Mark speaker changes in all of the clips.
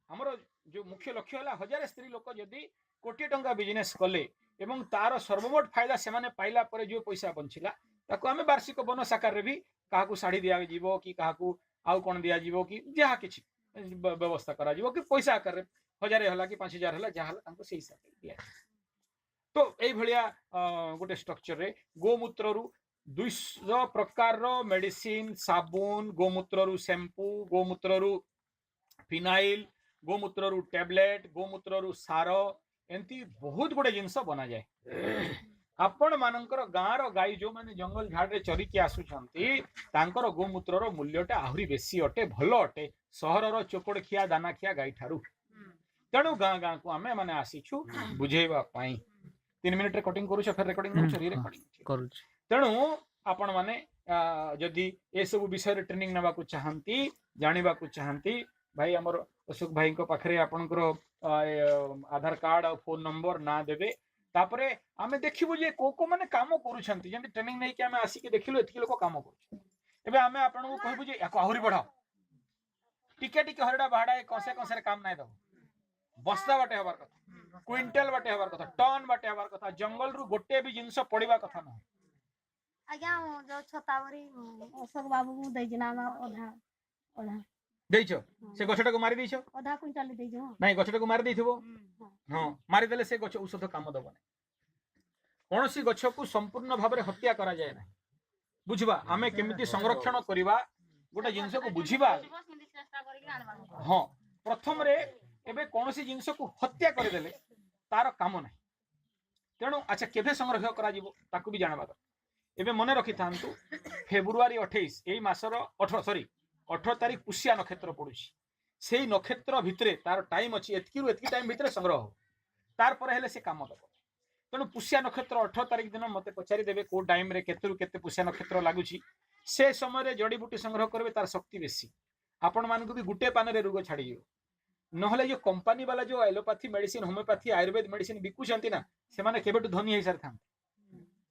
Speaker 1: ଆମର ଯୋଉ ମୁଖ୍ୟ ଲକ୍ଷ୍ୟ ହେଲା, 1000 ସ୍ତ୍ରୀ ଲୋକ ଯଦି କୋଟିଏ ଟଙ୍କା ବିଜନେସ୍ କଲେ ଏବଂ ତାର ସର୍ବମୋଟ ଫାଇଦା ସେମାନେ ପାଇଲା ପରେ ଯୋଉ ପଇସା ବଞ୍ଚିଲା, ତାକୁ ଆମେ ବାର୍ଷିକ ବୋନସ ଆକାରରେ ବି କାହାକୁ ଶାଢୀ ଦିଆଯିବ କି କାହାକୁ ଆଉ କଣ ଦିଆଯିବ କି ଯାହା କିଛି ବ୍ୟବସ୍ଥା କରାଯିବ କି ପଇସା ଆକାରରେ 1000 ହେଲା କି 5000 ହେଲା, ଯାହା ହେଲା, ତାଙ୍କୁ ସେଇ ହିସାବରେ ଦିଆଯିବ। ତ ଏଇଭଳିଆ ଗୋଟେ ଷ୍ଟ୍ରକ୍ଚରରେ ଗୋମୂତ୍ରରୁ 200 ପ୍ରକାରର ମେଡିସିନ, ସାବୁନ, ଗୋମୂତ୍ରରୁ ଶ୍ୟାମ୍ପୁ, ଗୋମୂତ୍ରରୁ ଫିନାଇଲ, ଗୋମୂତ୍ରରୁ ଟ୍ୟାବଲେଟ, ଗୋମୂତ୍ରରୁ ସାର, ଏମିତି ବହୁତ ଗୁଡେ ଜିନିଷ ବନାଯାଏ। ଆପଣ ମାନଙ୍କର ଗାଁର ଗାଈ ଯୋଉମାନେ ଜଙ୍ଗଲ ଝାଡରେ ଚରିକି ଆସୁଛନ୍ତି, ତାଙ୍କର ଗୋମୂତ୍ରର ମୂଲ୍ୟଟା ଆହୁରି ବେଶୀ ଅଟେ, ଭଲ ଅଟେ ସହରର ଚୋକଡ଼ ଖିଆ, ଦାନା ଖିଆ ଗାଈ ଠାରୁ। ତେଣୁ ଗାଁ ଗାଁକୁ ଆମେ ମାନେ ଆସିଛୁ ବୁଝେଇବା ପାଇଁ। 3 ମିନିଟ ରେକର୍ଡିଂ କରୁଛ, ଫେର ରେକର୍ଡିଂ କରୁଛ? ରି ରେକର୍ଡିଂ
Speaker 2: କରୁଛି।
Speaker 1: ତେଣୁ ଆପଣମାନେ ଯଦି ଏସବୁ ବିଷୟରେ ଟ୍ରେନିଂ ନେବାକୁ ଚାହାନ୍ତି, ଜାଣିବାକୁ ଚାହାନ୍ତି, ଭାଇ ଆମର ଅଶୋକ ଭାଇଙ୍କ ପାଖରେ ଆପଣଙ୍କର ଆଧାର କାର୍ଡ ଆଉ ଫୋନ ନମ୍ବର, ନାଁ ଦେବେ। ତାପରେ ଆମେ ଦେଖିବୁ ଯେ କୋଉ କୋଉ ମାନେ କାମ କରୁଛନ୍ତି। ଯେମିତି ଟ୍ରେନିଂ ନେଇକି ଆମେ ଆସିକି ଦେଖିଲୁ, ଏତିକି ଲୋକ କାମ କରୁଛନ୍ତି। ଏବେ ଆମେ ଆପଣଙ୍କୁ କହିବୁ ଯେ ୟାକୁ ଆହୁରି ବଢାଅ। ଟିକେ ଟିକେ ହରଡା ବାହାଡା ଏ କଂସେ କଂସେରେ କାମ ନାଇଁ ଦବ। ବସ୍ତା ବାଟେ ହବାର କଥା, କୁଇଣ୍ଟାଲ ବାଟେ ହବାର କଥା, ଟନ୍ ବାଟେ ହବାର କଥା। ଜଙ୍ଗଲରୁ ଗୋଟେ ବି ଜିନିଷ ପଡିବା କଥା ନୁହେଁ।
Speaker 3: ଆଜ୍ଞା, ଯୋଉ ଛତାବରୀ ଅଶୋକ ବାବୁକୁ ଦେଇଛି ନା ଆମେ ଅଧା ଅଧା।
Speaker 1: ଦେଇଛ? ସେ ଗଛଟାକୁ ମାରି ଦେଇଛ?
Speaker 3: ଅଧା କୁଇଣ୍ଟାଲ ଦେଇଛୁ, ହଁ।
Speaker 1: ନାଇଁ, ଗଛଟାକୁ ମାରି ଦେଇଥିବ। ହଁ, ମାରିଦେଲେ ସେ ଗଛ ଔଷଧ କାମ ଦବ ନାହିଁ। କୌଣସି ଗଛକୁ ସମ୍ପୂର୍ଣ୍ଣ ଭାବରେ ହତ୍ୟା କରାଯାଏ ନାହିଁ। ବୁଝିବା ଆମେ କେମିତି ସଂରକ୍ଷଣ କରିବା ଗୋଟେ ଜିନିଷକୁ, ବୁଝିବା। ହଁ, ପ୍ରଥମରେ ଏବେ କୌଣସି ଜିନିଷକୁ ହତ୍ୟା କରିଦେଲେ ତାର କାମ ନାହିଁ। ତେଣୁ ଆଚ୍ଛା, କେବେ ସଂଗ୍ରହ କରାଯିବ ତାକୁ ବି ଜାଣିବା ଦରକାର। ଏବେ ମନେ ରଖିଥାନ୍ତୁ, ଫେବୃଆରୀ 28, ଏଇ ମାସର 18, ସରି, 18 ତାରିଖ ପୁଷ୍ୟା ନକ୍ଷତ୍ର ପଡୁଛି। ସେଇ ନକ୍ଷତ୍ର ଭିତରେ ତାର ଟାଇମ ଅଛି, ଏତିକିରୁ ଏତିକି ଟାଇମ ଭିତରେ ସଂଗ୍ରହ ହବ, ତାରପରେ ହେଲେ ସେ କାମ ଦବ। ତେଣୁ ପୁଷ୍ୟା ନକ୍ଷତ୍ର 18 ତାରିଖ ଦିନ ମତେ ପଚାରିଦେବେ କୋଉ ଟାଇମରେ କେତେରୁ କେତେ ପୁଷ୍ୟା ନକ୍ଷତ୍ର ଲାଗୁଛି। ସେ ସମୟରେ ଜଡିବୁଟି ସଂଗ୍ରହ କରିବେ, ତାର ଶକ୍ତି ବେଶୀ। ଆପଣମାନଙ୍କୁ ବି ଗୋଟେ ପାନରେ ରୋଗ ଛାଡ଼ିଯିବ। ନହେଲେ ଯୋଉ କମ୍ପାନୀ ବାଲା ଯୋଉ allopathy medicine, homeopathy, Ayurveda medicine ବିକୁଛନ୍ତି ନା, ସେମାନେ କେବେଠୁ ଧନୀ ହେଇସାରିଥାନ୍ତେ।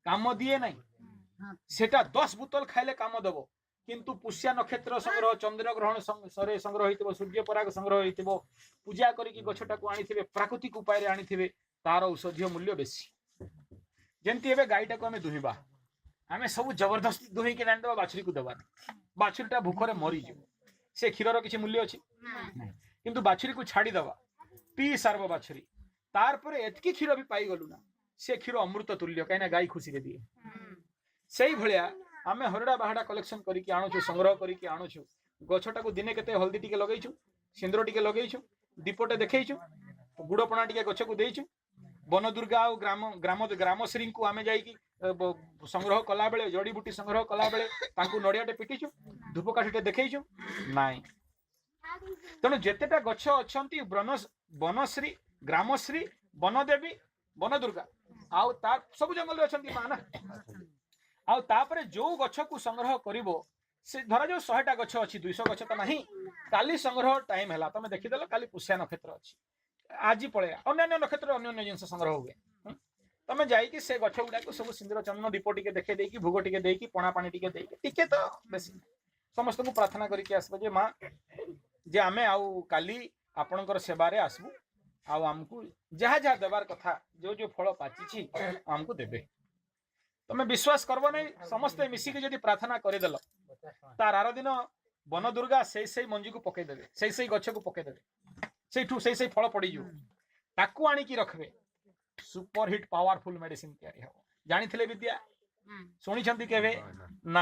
Speaker 1: କାମ ଦିଏ ନାହିଁ ସେଟା। 10 ବୋତଲ ଖାଇଲେ କାମ ଦବ, କିନ୍ତୁ ପୁଷ୍ୟା ନକ୍ଷତ୍ର ସଂଗ୍ରହ, ଚନ୍ଦ୍ର ଗ୍ରହଣ ସରେ ସଂଗ୍ରହ ହେଇଥିବ, ସୂର୍ଯ୍ୟ ପରାଗ ସଂଗ୍ରହ ହେଇଥିବ, ପୂଜା କରିକି ଗଛଟାକୁ ଆଣିଥିବେ, ପ୍ରାକୃତିକ ଉପାୟରେ ଆଣିଥିବେ, ତାର ଔଷଧୀୟ ମୂଲ୍ୟ ବେଶୀ। ଯେମିତି ଏବେ ଗାଈଟାକୁ ଆମେ ଦୁହିଁବା, ଆମେ ସବୁ ଜବରଦସ୍ତି ଦୁହିଁକି ଆଣିଦେବା, ବାଛୁରୀକୁ ଦେବାନି, ବାଛୁରୀଟା ଭୋକରେ ମରିଯିବ। ସେ କ୍ଷୀରର କିଛି ମୂଲ୍ୟ ଅଛି? ନାହିଁ। କିନ୍ତୁ ବାଛୁରୀକୁ ଛାଡ଼ିଦବା, ପିଇ ସାରବ ବାଛୁରୀ, ତାରପରେ ଏତିକି କ୍ଷୀର ବି ପାଇଗଲୁ ନା, ସେ କ୍ଷୀର ଅମୃତ ତୁଲ୍ୟ। କାହିଁକି ନା ଗାଈ ଖୁସିରେ ଦିଏ। ସେଇଭଳିଆ ଆମେ ହରଡ଼ା ବାହାଡ଼ା କଲେକ୍ସନ କରିକି ଆଣୁଛୁ, ସଂଗ୍ରହ କରିକି ଆଣୁଛୁ। ଗଛଟାକୁ ଦିନେ କେତେ ହଳଦୀ ଟିକେ ଲଗେଇଛୁ, ସିନ୍ଦୁର ଟିକେ ଲଗେଇଛୁ, ଦୀପଟେ ଦେଖେଇଛୁ, ଗୁଡ଼ ପଣା ଟିକେ ଗଛକୁ ଦେଇଛୁ। ବନଦୁର୍ଗା ଆଉ ଗ୍ରାମ ଗ୍ରାମ ଗ୍ରାମଶ୍ରୀଙ୍କୁ ଆମେ ଯାଇକି ସଂଗ୍ରହ କଲାବେଳେ, ଜଡିବୁଟି ସଂଗ୍ରହ କଲାବେଳେ ତାଙ୍କୁ ନଡ଼ିଆଟେ ପିଟିଛୁ, ଧୂପକାଠିଟେ ଦେଖେଇଛୁ? ନାଇଁ। ତେଣୁ ଯେତେଟା ଗଛ ଅଛନ୍ତି, ବନଶ୍ରୀ, ଗ୍ରାମଶ୍ରୀ, ବନଦେବୀ, ବନଦୁର୍ଗା, ଆଉ ତା ସବୁ ଜଙ୍ଗଲରେ ଅଛନ୍ତି ମା ନା। ଆଉ ତାପରେ ଯୋଉ ଗଛକୁ ସଂଗ୍ରହ କରିବ, ସେ ଧରାଯାଉ 100ଟା ଗଛ ଅଛି, 200 ଗଛ ତ ନାହିଁ। କାଲି ସଂଗ୍ରହ ଟାଇମ ହେଲା, ତମେ ଦେଖିଦେଲ କାଲି ପୁଷ୍ୟା ନକ୍ଷତ୍ର ଅଛି, ଆଜି ପଳେଇବା। ଅନ୍ୟାନ୍ୟ ନକ୍ଷତ୍ର ଅନ୍ୟାନ୍ୟ ଜିନିଷ ସଂଗ୍ରହ ହୁଏ। ତମେ ଯାଇକି ସେ ଗଛ ଗୁଡାକୁ ସବୁ ସିନ୍ଦୁର, ଚନ୍ଦନ, ଦୀପ ଟିକେ ଦେଖେଇ ଦେଇକି, ଭୋଗ ଟିକେ ଦେଇକି, ପଣା ପାଣି ଟିକେ ଦେଇକି, ଟିକେ ତ ବେଶୀ ନାହିଁ, ସମସ୍ତଙ୍କୁ ପ୍ରାର୍ଥନା କରିକି ଆସିବ ଯେ ମା, ଯେ ଆମେ ଆଉ କାଲି ଆପଣଙ୍କର ସେବାରେ ଆସିବୁ, ଆଉ ଆମକୁ ଯାହା ଯାହା ଦେବାର କଥା, ଯୋଉ ଯୋଉ ଫଳ ପାଚିଛି, ଆମକୁ ଦେବେ। ତମେ ବିଶ୍ୱାସ କରିବ ନାହିଁ, ସମସ୍ତେ ମିଶିକି ଯଦି ପ୍ରାର୍ଥନା କରିଦେଲ, ତାର ଆର ଦିନ ବନ ଦୁର୍ଗା ସେଇ ସେଇ ମଞ୍ଜିକୁ ପକେଇଦେବେ, ସେଇ ସେଇ ଗଛକୁ ପକେଇଦେବେ, ସେଇଠୁ ସେଇ ସେଇ ଫଳ ପଡିଯିବ। ତାକୁ ଆଣିକି ରଖିବେ, ସୁପର ହିଟ୍ ପାୱାରଫୁଲ ମେଡିସିନ ତିଆରି ହବ। ଜାଣିଥିଲେ ବିଦ୍ୟା? ଶୁଣିଛନ୍ତି କେବେ ନା?